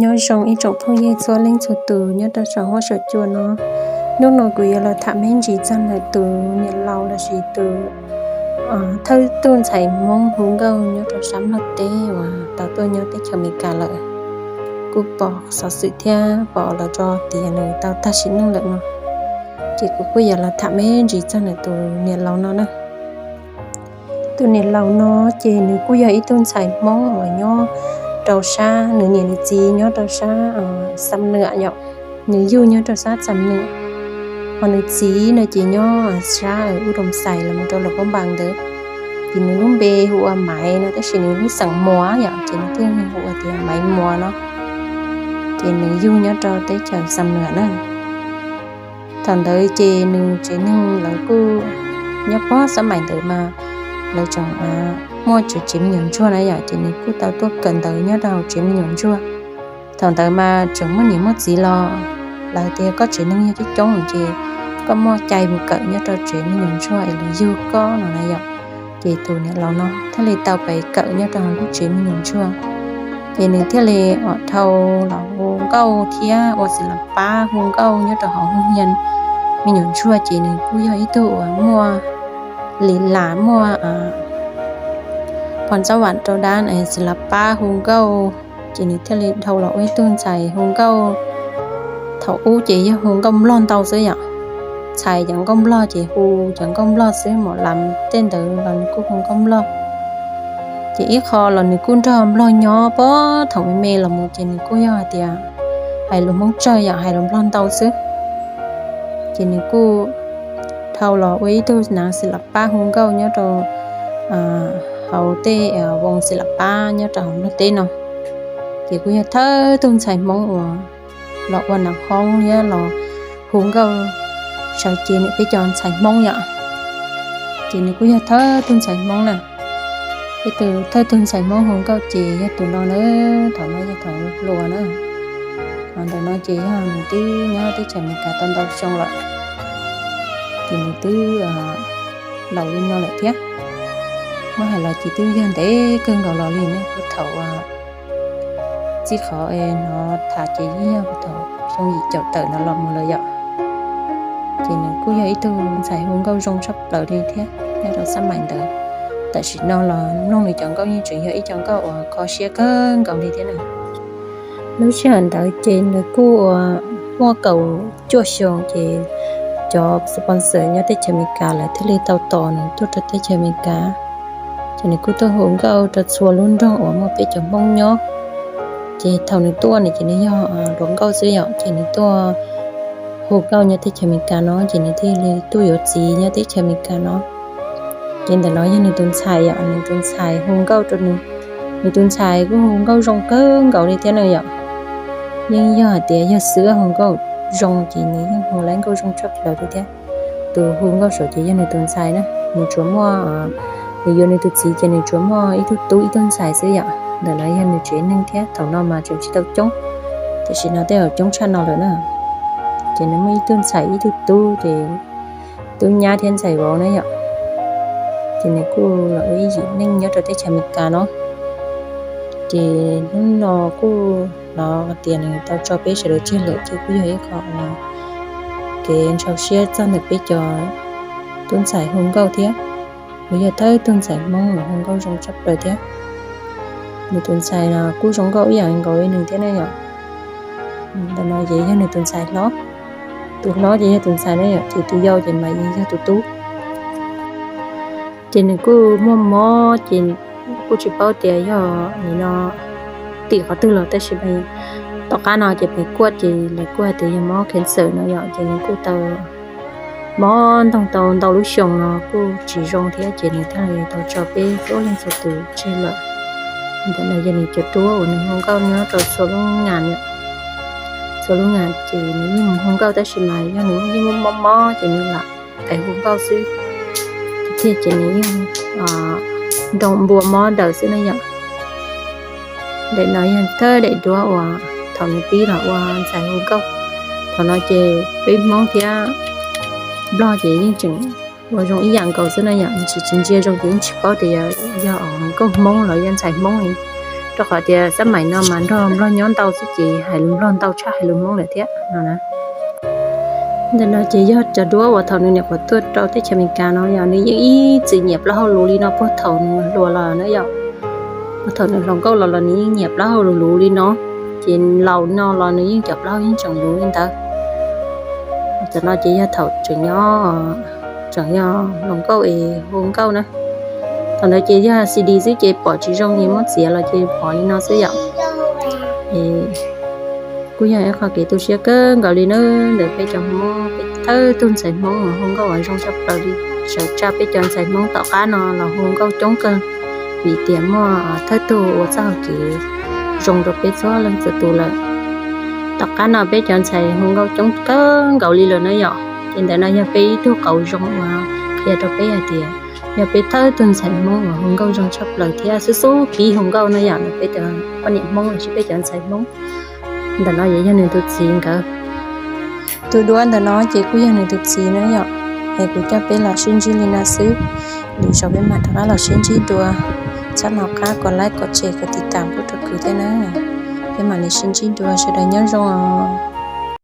Nyob zoo ib tsoom phooj ywg txhua leej txhua tus nyob rau saum huab saum cua no. Hnub no kuv yuav los tham me ntsis txog ntawm tus niam laus lossis tus thawj tug ntxhais Hmoob hu nkauj nyob rau sab Nplog teb uas tau tuaj nyob teb chaws Amelikas lawm. Kuj pom xov xwm thiab pom los tso tias nws tau tag sim neej lawm no, ces kuv kuj yuav los tham me ntsis txog ntawm tus niam laus no na. Tus niam laus no ces nws kuj yog ib tug ntxhais Hmoob uas nyob rau sab, nws niam nws txiv nyob rau sab Xam Nuam yom. Nws yug nyob rau sab Xam Nuam, ho nws txiv no ces nyob sab Ub Doo Xais los mus rau Luam Phab Npas ntawd. Ces nws lub npe hu ua Maiv no, tab sis nws lub xeem Muas yom, ces nws thiaj hu ua tias Maiv Muas no. Ces nws yug nyob rau teb chaws Xam Nuam na. Thaum ntawd ces nws tsev neeg lawv kuj nyob pob xab maim ntawd mas lawv tseem muaj tsev me nyuam ntsuag na yom, ces nws kuj tau tuaj kawm ntawv nyob rau hauv tsev me nyuam ntsuag. Thaum ntawd mas tseem muaj niam muaj txiv los lawv tias koj tsev neeg yog coob coob ces koj muaj cai mus kawm nyob rau tsev me nyuam ntsuag es lawv yug koj no na yom. Ces tus niam laus no thiaj li tau pais kawm nyob rau hauv lub tsev me nyuam ntsuag. Ces nws thiaj li dhau los hu nkauj thiab ua xis las pab hu nkauj nyob rau hauv hoob hias me nyuam ntsuag, ces nws kuj yog ib tug uas muaj li las muaj phom txab vam rau dab xis las pab hu nkauj. Ces nws thiaj li dhau los ua ib tug ntxhais hu nkauj. Thaum ub ces yog hu nkauj Nplog ntau xwb yom, txhais cov nkauj Nplog ces hu cov nkauj Nplog xwb, mom lam tej ntawd los nws kuj hu nkauj Nplog. Ces ib qho los nws kuj nrog Nplog nyob puag thaum me me los mus ces nws kuj yog hais tias hais lus Hmoob tsawg yom, hais lus Nplog ntau xwb. Ces nws kuj dhau los ua ib tug nas xis las pab hu nkauj nyob rau hauv tej voos xis las pab nyob rau hauv Nplog teb no. Ces kuj yog thawj tug ntxhais Hmoob uas los ua nas hoob thiab los hu nkauj sawv cev nws peb cov ntxhais Hmoob yom. Ces nws kuj yog thawj tug ntxhais Hmoob na. Peb tus thawj tug ntxhais Hmoob hu nkauj ces yog tus no na, thaum no yog thaum hluas na. Ho ntawm no ces yog nws twb nyob teb chaws Amelikas tau ntau xyoo lawm, ces nws twb laus li no lawm thiab. Muab hais los ces twb yog ntev kawg nkaus los li ne, puag thaum txij qhov hnov tham ces yeej yog puag thaum xyoo yim caum tawm no los mus lawm yom. Ces nws kuj yog ib tug ntxhais hu nkauj zoo tshaj plaws li thiab nyob rau xab maim ntawd. Tam sim no los mloog nws cov nkauj yeej tseem yog ib co nkauj uas kho siab kawg nkaus li thiab na. Lub sij hawm ntawd ces nws kuj muaj kaum cuaj xyoo ces cov sponsor nyob teb chaws Amelikas lawv thiaj li tau tos nws tuaj rau teb chaws Amelikas. Ces nws kuj tuaj hu nkauj rau txhua lub nroog uas muaj peb cov Hmoob nyob. Ces thaum nws tuaj no ces nws yog hluas nkauj xwb yom, ces nws tuaj hu nkauj nyob teb chaws Amelikas no ces nws thiaj li tuaj yuav txiv nyob teb chaws Amelikas no. Ces ntawm no yog nws tus ntxhais yom, nws tus ntxhais hu nkauj rau nws. Nws tus ntxhais kuj hu nkauj zoo kawg nkaus li thiab na yom. Yeej yog hais tias yog xwb hu nkauj zoo ces nws yeej hu lawv nkauj zoo tshaj plaws li thiab. Tus hu nkauj saud ces yog nws tus ntxhais na, nws tsuas muaj, nws yuav nws tus txiv ces nws tsuas muaj ib tug tub ib tug ntxhais xwb yom. Ntawm no yog nws tsev neeg thiab, thaum no mas tseem tsis tau coob, tam sim no tej zaum coob tshaj no lawm na. Ces nws muaj ib tug ntxhais ib tug tub ces tub nyab thiab ntxhais vauv na yom. Ces nws kuj los ua ib yim neej nyob rau teb chaws Amelikas no. Ces hnub no kuj hnov tias nws tau tso peb sawv daws tseg lawm ces kuj yog ib qho uas kev ntshaw siab txog ntawm peb cov tub ntxhais hu nkauj thiab. Nws yog thawj tug ntxhais Hmoob uas hu nkauj zoo tshaj plaws thiab. Nws tus ntxhais no kuj zoo nkauj ib yam nkaus li nws thiab ne yom. Ntawm no ces yog nws tus ntxhais hlob, tus hlob ces yog tus ntxhais ne yom, ces tus yau ces mas yog tus tub. Ces nws kuj muaj mob ces kuj tsis paub tias yog nim no tim qhov twg los tab sis tom qab no ces pem kuaj ces lawv kuj hais tias yog mob cancer no yom, ces nws kuj tau mob ntoog tau ntau lub xyoo no kuj tsis zoo thiab ces nws thiaj li tau tso peb txhua leej txhua tus tseg lawm. Ntawm no yog nws cov duab uas nws hu nkauj nyob rau txhua lub nga, txhua lub nga ces nws yeej hu nkauj tab sis mas yog nws yeej mob mob ces nws lam pais hu nkauj xwb. Thiab ces nws yeej nroo npua mob daws xwb na yom. Daim no yog thawj daim duab uas thaum nws pib los ua ntxhais hu nkauj. Thaum no ces peb Hmoob thiab Nplog ces yeej tseem ua zoo ib yam nkaus xwb na yom, tsis tsis ntsia zoo ces yeej tsis paub tias yog nkauj Hmoob los yog ntxhais Hmoob li. Rau qhov tias xab maim no mas nrog Nplog nyob ntau xwb ces hais lus Nplog ntau tshaj hais lus Hmoob lawm thiab no na. Ntawm no ces yog cov duab uas thaum nws nyuam qhuav tuaj rau teb chaws Amelikas no yog nws yeej ib txwm nyiam plaub hau luv li no puag thaum nws hluas los na yom. Puag thaum nws hluas nkauj los los nws yeej nyiam plaub hau luv luv li no, ces laus no los nws yeej cov plaub hau yeej tseem luv li ntawd. Tam no ces yog thaum tseem nyob, tseem yog hluas nkauj es hu nkauj na. Thaum ntawd ces yog C D xwb ces pom tsis zoo es muab txiav los ces pom li no xwb yom. Kuj yog ib qho kev tu siab kawg nkaus li na, ntawm peb cov Hmoob, peb thawj tug ntxhais Hmoob uas hu nkauj uas zoo tshaj plaws li. Sawv tsa peb cov ntxhais Hmoob tom qab no los hu nkauj coob kawg, vim tias muaj thawj tug ua txoj hau kev zoo rau peb txhua leej txhua tus lawm. Tom qab no peb cov ntxhais hu nkauj coob kawg nkaus li lawm na yom. Ces ntawm no yog peb ib tug qauv zoo uas qhia rau peb hais tias yog peb thawj tug ntxhais Hmoob uas hu nkauj zoo tshaj plaws thiab xub xub pib hu nkauj na yom, ntawm peb cov poj niam Hmoob los sis peb cov ntxhais Hmoob. Ntawm no yog nws tus txiv nkawd. Tus duab ntawm no ces kuj yog nws tus txiv na yom. Es kuv coj peb los sib ntsib li no xwb, lwm zaus peb mam rov qab los sib ntsib dua. Txhob hnov qab kom like kom share kom tiv tam pub rau kuv thiab na. Peb mam li sib ntsib dua, sawv daws nyob zoo os.